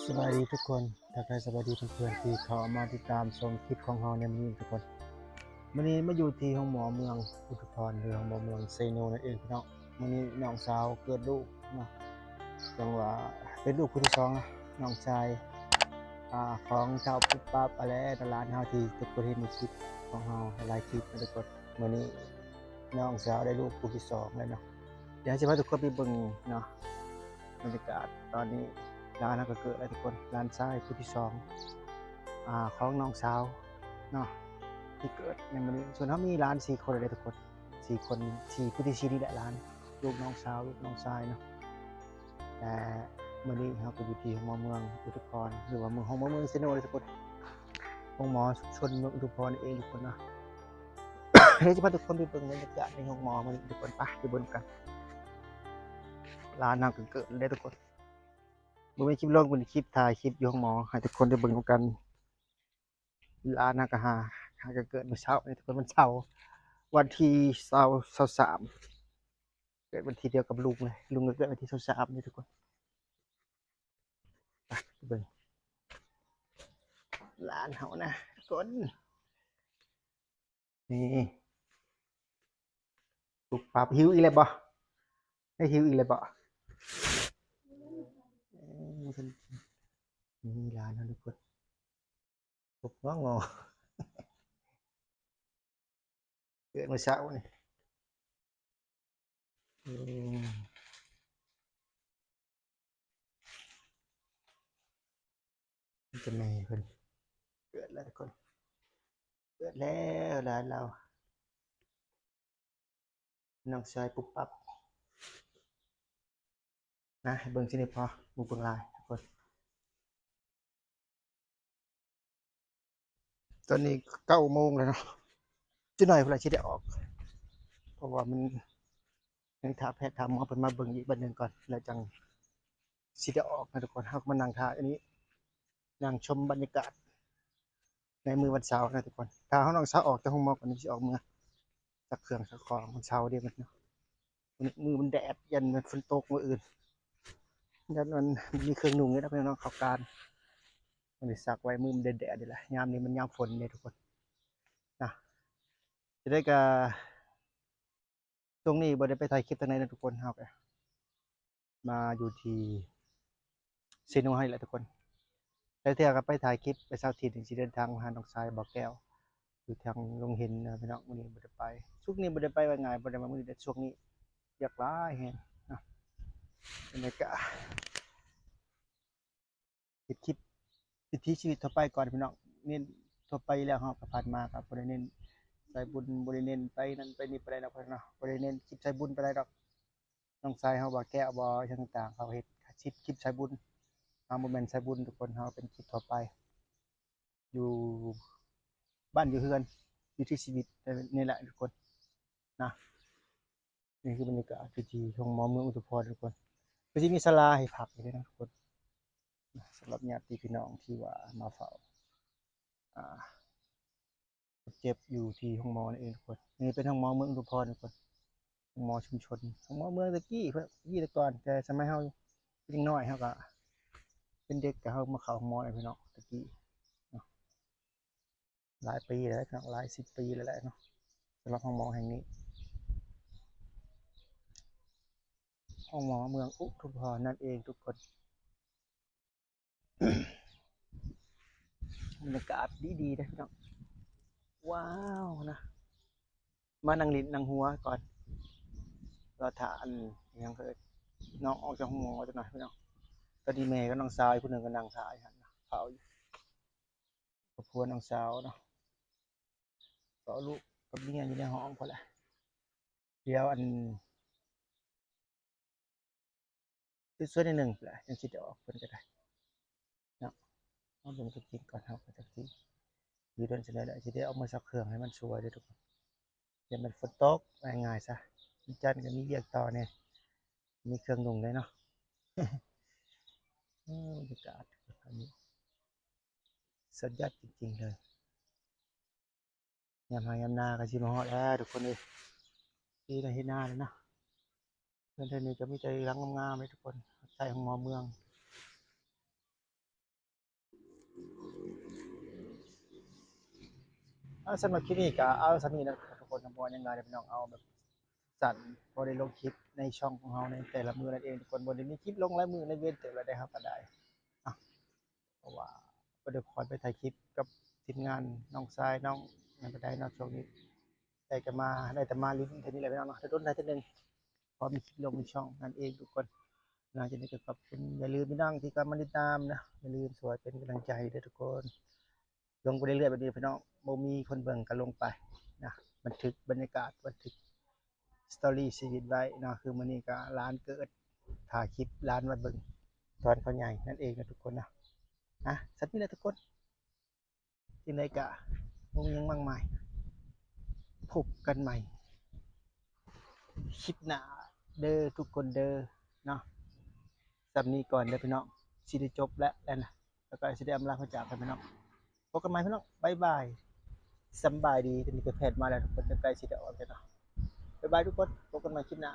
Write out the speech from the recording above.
ສະບາຍດີທຸກຄົນ ທັກທາຍສະບາຍດີເພື່ອນໆທີ່ເຂົ້າມາຕິດຕາມຊົມຄລິບຂອງເຮົາໃນມື້ນີ້ທຸກຄົນ. ມື້ນີ້ມາຢູ່ທີ່ໂຮງໝໍເມືອງອຸທຸມພອນ ຫຼືໂຮງໝໍເມືອງເຊໂນນັ້ນເອງພີ່ນ້ອງ. ມື້ນີ້ນ້ອງສາວເກີດລູກເນາະ ຈັ່ງວ່າເປັນລູກຜູ້ທີສອງ ນ້ອງຊາຍ ອາ ຂອງທ້າວປຸບປັບຫັ້ນແຫຼະ ຫຼານເຮົາທີ່ທຸກຄົນເຫັນໃນຄລິບຂອງເຮົາຫຼາຍຄລິບນະທຸກຄົນ. ມື້ນີ້ນ້ອງສາວໄດ້ລູກຜູ້ທີສອງແລ້ວເນາະ. ດຽວຊິພາທຸກຄົນໄປເບິ່ງເນາະ ບັນຍາກາດຕອນນີ້. ຫຼານເຮົາກໍເກີດແລ້ວທຸກຄົນ ຫຼານຊາຍຜູ້ທີສອງ ອາ ຂອງນ້ອງສາວເນາະ ທີ່ເກີດໃນມື້ນີ້. ສ່ວນເຮົາມີຫຼານສີ່ຄົນເດ້ທຸກຄົນ ສີ່ຄົນ ສີ່ ຜູ້ທີສີ່ນີ້ແຫຼະຫຼານ ລູກນ້ອງສາວ ລູກນ້ອງຊາຍເນາະ. ແຕ່ມື້ນີ້ເຮົາກໍຢູ່ທີ່ໂຮງໝໍເມືອງອຸທຸມພອນ ຫຼືວ່າເມືອງ ໂຮງໝໍເມືອງເຊໂນເດ້ທຸກຄົນ ໂຮງໝໍຊຸມຊົນເມືອງອຸທຸມພອນເອງທຸກຄົນເນາະ. ດຽວຊິພາທຸກຄົນໄປເບິ່ງບັນຍາກາດໃນໂຮງໝໍມື້ນີ້ທຸກຄົນ ໄປ ໄປເບິ່ງກັນ. ຫຼານເຮົາກໍເກີດແລ້ວທຸກຄົນ ບໍ່ແມ່ນຄລິບລົງ ເປັນຄລິບ ຖ່າຍຄລິບຢູ່ໂຮງໝໍໃຫ້ທຸກຄົນໄດ້ເບິ່ງນຳກັນ. ຫຼານເຮົາກໍຫາ ຫາກໍເກີດມື້ເຊົ້ານີ້ທຸກຄົນ ວັນເສົາ ວັນທີຊາວ ຊາວສາມ ເກີດວັນທີດຽວກັບລຸງເລີຍ ລຸງກໍເກີດວັນທີຊາວສາມນີ້ທຸກຄົນ. ໄປ ໄປເບິ່ງຫຼານເຮົານະທຸກຄົນ. ນີ້ ປຸບປັບ ຫິວອີກແລ້ວບໍ່? ໄດ້ຫິວອີກແລ້ວບໍ່? ເອີ ນີ້ຫຼານເຮົາທຸກຄົນ ປົບງໍ ເກີດມື້ເຊົ້ານີ້. ເອີ ນີ້ກໍແມ່ເພິ່ນ ເກີດແລ້ວທຸກຄົນ ເກີດແລ້ວ ຫຼານລາວ ນ້ອງຊາຍປຸບປັບ. ນະ ໃຫ້ເບິ່ງຊິນີ້ພໍ ບໍ່ເບິ່ງຫຼາຍທຸກຄົນ. ຕອນນີ້ເກົ້າໂມງແລ້ວເນາະ ຈັກໜ້ອຍພຸ້ນລະຊິໄດ້ອອກ ເພາະວ່າມັນຍັງຖ້າແພດຖ້າໝໍເພິ່ນມາເບິ່ງອີກບາດໜຶ່ງກ່ອນ ແລ້ວຈັ່ງຊິໄດ້ອອກນະທຸກຄົນ. ເຮົາກໍມານັ່ງຖ້າອັນນີ້ ນັ່ງຊົມບັນຍາກາດໃນມື້ວັນເສົານະທຸກຄົນ. ຖ້າເຮົານ້ອງສາວອອກຈາກໂຮງໝໍກ່ອນ ຊິອອກເມືອ ຊັກເຄື່ອງຊັກຂອງ ວັນເສົາເດ້ມັນເນາະ ມື້ມັນແດດ ຢ້ານມັນຝົນຕົກມື້ອື່ນ ຢ້ານມັນມີເຄື່ອງນຸ່ງເດ້ເນາະ ພີ່ນ້ອງ ເຂົ້າການ ມັນໄດ້ຊັກໄວ້ ມື້ມັນແດດໆນີ້ແຫຼະ. ຍາມນີ້ມັນຍາມຝົນເດ້ທຸກຄົນນະ. ຈະໄດ້ກະ ຊ່ວງນີ້ບໍ່ໄດ້ໄປຖ່າຍຄລິບທາງໃດນະທຸກຄົນ ເຮົາກະມາຢູ່ທີ່ເຊໂນໃຫ້ແຫຼະທຸກຄົນ. ແຕ່ເທື່ອກໍໄປຖ່າຍຄລິບ ໄປເສົາອາທິດນີ້ ຊິເດີນທາງມາຫານ້ອງຊາຍ ບ່າວແກ້ວ ຢູ່ທາງດົງເຫັນນະພີ່ນ້ອງ. ມື້ນີ້ບໍ່ໄດ້ໄປ ຊຸກນີ້ບໍ່ໄດ້ໄປ ວ່າງ່າຍ ບໍ່ໄດ້ມາມື້ນີ້ ແຕ່ຊ່ວງນີ້ວຽກຫຼາຍແຮງນະ. ບັນຍາກາດ ເຮັດຄລິບວິຖີຊີວິດທົ່ວໄປກ່ອນພີ່ນ້ອງ ເນັ້ນທົ່ວໄປແລ້ວ ເຮົາກໍຜ່ານມາກໍບໍ່ໄດ້ເນັ້ນສາຍບຸນ ບໍ່ໄດ້ເນັ້ນໄປນັ້ນໄປນີ້ປານໃດດອກເນາະ ບໍ່ໄດ້ເນັ້ນຄລິບສາຍບຸນປານໃດດອກ. ນ້ອງຊາຍເຮົາ ບ່າວແກ້ວ ບໍ່ ຫຍັງຕ່າງໆ ເຂົາເຮັດຄລິບ ຄລິບສາຍບຸນ ເຮົາບໍ່ແມ່ນສາຍບຸນທຸກຄົນ ເຮົາເປັນຄລິບທົ່ວໄປ ຢູ່ບ້ານຢູ່ເຮືອນ ວິຖີຊີວິດນີ້ແຫຼະທຸກຄົນນະ. ນີ້ຄືບັນຍາກາດຢູ່ທີ່ໂຮງໝໍເມືອງອຸທຸມພອນທຸກຄົນ ກໍຊິມີສາລາໃຫ້ພັກຢູ່ເດ້ນະທຸກຄົນນະ ສຳລັບຍາດຕິພີ່ນ້ອງທີ່ວ່າມາເຝົ້າ ອ່າ ຄົນເຈັບຢູ່ທີ່ໂຮງໝໍນັ້ນເອງທຸກຄົນ. ນີ້ເປັນໂຮງໝໍເມືອງອຸທຸມພອນທຸກຄົນ ໂຮງໝໍຊຸມຊົນ ໂຮງໝໍເມືອງແຕ່ກີ້ ແຕ່ກີ້ແຕ່ກ່ອນ ແຕ່ສະໄໝເຮົາເປັນເດັກນ້ອຍ ເຮົາກໍເປັນເດັກ ກໍເຮົາມາເຂົ້າໂຮງໝໍແຫຼະພີ່ນ້ອງ ແຕ່ກີ້ເນາະ. ຫຼາຍປີແລ້ວເນາະ ຫຼາຍສິບປີແລ້ວແຫຼະເນາະ ສຳລັບໂຮງໝໍແຫ່ງນີ້ ໂຮງໝໍເມືອງອຸທຸມພອນນັ້ນເອງທຸກຄົນ. ບັນຍາກາດດີໆເດ້ພີ່ນ້ອງ ວ້າວນະ. ມານັ່ງຫຼິ້ນນັ່ງຫົວກ່ອນ ລໍຖ້າອັນຫຍັງເອີ້ນ ນ້ອງອອກຈາກໂຮງໝໍຈັກໜ່ອຍພີ່ນ້ອງ. ຕອນນີ້ແມ່ກັບນ້ອງສາວອີກຜູ້ໜຶ່ງກໍນັ່ງຖ້າຢູ່ຫັ້ນນະ ເຝົ້າຢູ່ ຄອບຄົວນ້ອງສາວເນາະ ເຝົ້າລູກກັບເມຍຢູ່ໃນຫ້ອງພຸ້ນແຫຼະ. ດຽວອັນ ສວຍໆໜ້ອຍໜຶ່ງແຫຼະ ຈັ່ງຊິໄດ້ອອກ ເພິ່ນກໍໄດ້ເນາະ. ເຮົາເບິ່ງຕົວຈິງກ່ອນ ເຮົາກໍຈັກຊິຢູ່ດົນສ່ຳໃດແຫຼະ ຊິໄດ້ອອກມາຊັກເຄື່ອງໃຫ້ມັນສວຍເດ້ທຸກຄົນ. ຢ່າແມ່ນຝົນຕົກ ວ່າງ່າຍໆຊະ ວັນຈັນກໍມີວຽກຕໍ່ແດ່ ມີເຄື່ອງນຸ່ງແດ່ເນາະ. ເອີ ບັນຍາກາດອັນນີ້ ສຸດຍອດຈິງໆເລີຍ. ຍາມໄຮ່ຍາມນາກໍຊິມາຮອດແລ້ວທຸກຄົນເອີຍ ຊິໄດ້ເຮັດນາແລ້ວເນາະ. ເຮືອນແຖວນີ້ກໍມີແຕ່ຫຼັງງາມໆເດ້ທຸກຄົນ ໃກ້ໂຮງໝໍເມືອງ. ເອົາ ສຳລັບຄລິບນີ້ກໍເອົາສ່ຳນີ້ນະທຸກຄົນ ບໍ່ຫຍັງຫຼາຍເດີພີ່ນ້ອງ ເອົາແບບສັ້ນ ພໍໄດ້ລົງຄລິບໃນຊ່ອງຂອງເຮົາໃນແຕ່ລະມື້ນັ້ນເອງທຸກຄົນ ບໍ່ໄດ້ມີຄລິບລົງຫຼາຍມື້ໃນເວນເຕີບແລ້ວໄດ໋ ເຮົາກໍໄດ້ ເພາະວ່າບໍ່ໄດ້ຄ່ອຍໄປຖ່າຍຄລິບກັບທີມງານ ນ້ອງຊາຍນ້ອງ ຍັງບໍ່ໄດ້ເນາະ ຊ່ວງນີ້ໄດ້ກໍມາ ໄດ້ແຕ່ມາຫຼິ້ນເທື່ອນີ້ແຫຼະພີ່ນ້ອງເນາະ ໂດນໆໄດ້ເທື່ອໜຶ່ງ ພໍມີຄລິບລົງໃນຊ່ອງນັ້ນເອງທຸກຄົນ ຫຼັງຈາກນີ້ກໍຂອບຄຸນ ຢ່າລືມພີ່ນ້ອງທີ່ເຂົ້າມາຕິດຕາມນະ ຢ່າລືມຊ່ວຍເປັນກຳລັງໃຈເດີທຸກຄົນ ລົງໄປເລື້ອຍໆແບບນີ້ພີ່ນ້ອງ ບໍ່ມີຄົນເບິ່ງກໍລົງໄປນະ ບັນທຶກບັນຍາກາດ ບັນທຶກສະຕໍຣີຊີວິດໄວ້ເນາະ ຄືມື້ນີ້ກໍຫຼານເກີດ ຖ່າຍຄລິບຫຼານມາເບິ່ງຕອນເຂົາໃຫຍ່ນັ້ນເອງນະທຸກຄົນເນາະ ອ່ະ ສ່ຳນີ້ແຫຼະທຸກຄົນ ຈັ່ງໃດກະບໍ່ມີຫຍັງມາກມາຍ ພົບກັນໃໝ່ຄລິບໜ້າເດີທຸກຄົນເດີເນາະ ສ່ຳນີ້ກ່ອນເດີພີ່ນ້ອງ ຊິໄດ້ຈົບແລ້ວແຫຼະນະ ແລ້ວກໍຊິໄດ້ອຳລາພາຈາກກັນພີ່ນ້ອງ ພົບກັນໃໝ່ພີ່ນ້ອງ ບາຍບາຍ ສຳບາຍດີ ຕອນນີ້ກໍແພດມາແລ້ວທຸກຄົນ ໃກ້ຊິໄດ້ອອກແລ້ວເນາະ ບາຍບາຍທຸກຄົນ ພົບກັນໃໝ່ຄລິບໜ້າ.